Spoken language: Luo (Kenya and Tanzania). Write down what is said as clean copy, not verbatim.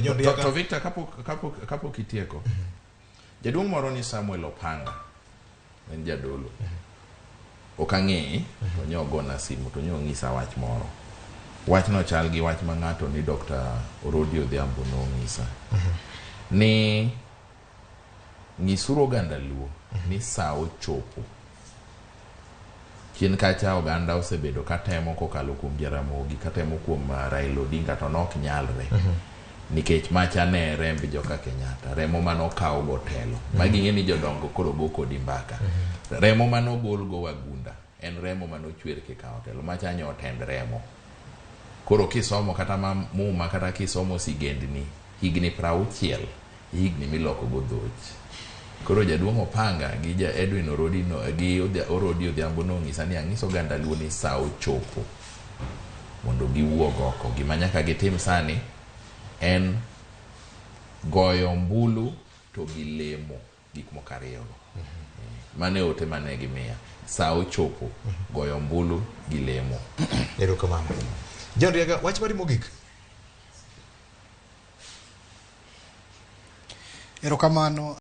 John To, Riaga to Victor kapok kapok kapok itieko. Jaduong' moro ni Samuel Opanga. En jadolo. Ok ang'eye, to nyo ogona simu to nyo onyisa wach moro. Wachno chal gi wach ma ng'ato ni Dr. Orodi Odhiambo nonyisa. Ni nyisuru oganda Luo ni sa ochopo. Chien kacha oganda osebedo katemo kokalo kuom Jaramogi, katemo kuom Raila Odinga to nok nyalre. Nikech macha ne remb joka Kenyatta, remo mane okaw go telo. Magi ing'e ni jodongo koro go kodi mbaka. Remo mane ogol go wagunda en remo mane ochwer kikawo telo. Macha nyo otend remo. Koro kisomo kata ma muma kata kisomo sigendni higni 60 higni miloko go dhoch. Koro jaduong' Opanga gi ja Edwin Orodi no, gi Orodi Odhiambo nong'isa ni ang'is oganda Luo ni sa ochopo mondo giwuog oko. Gima nyaka gitim sani en goyo ombulu to gi lemo gik moko ariyogo. Mano e ote mane gimiya. Sa ochopo goyo ombulu gi lemo. Erokamano. John Riaga, wach mari mogik. Erokamano.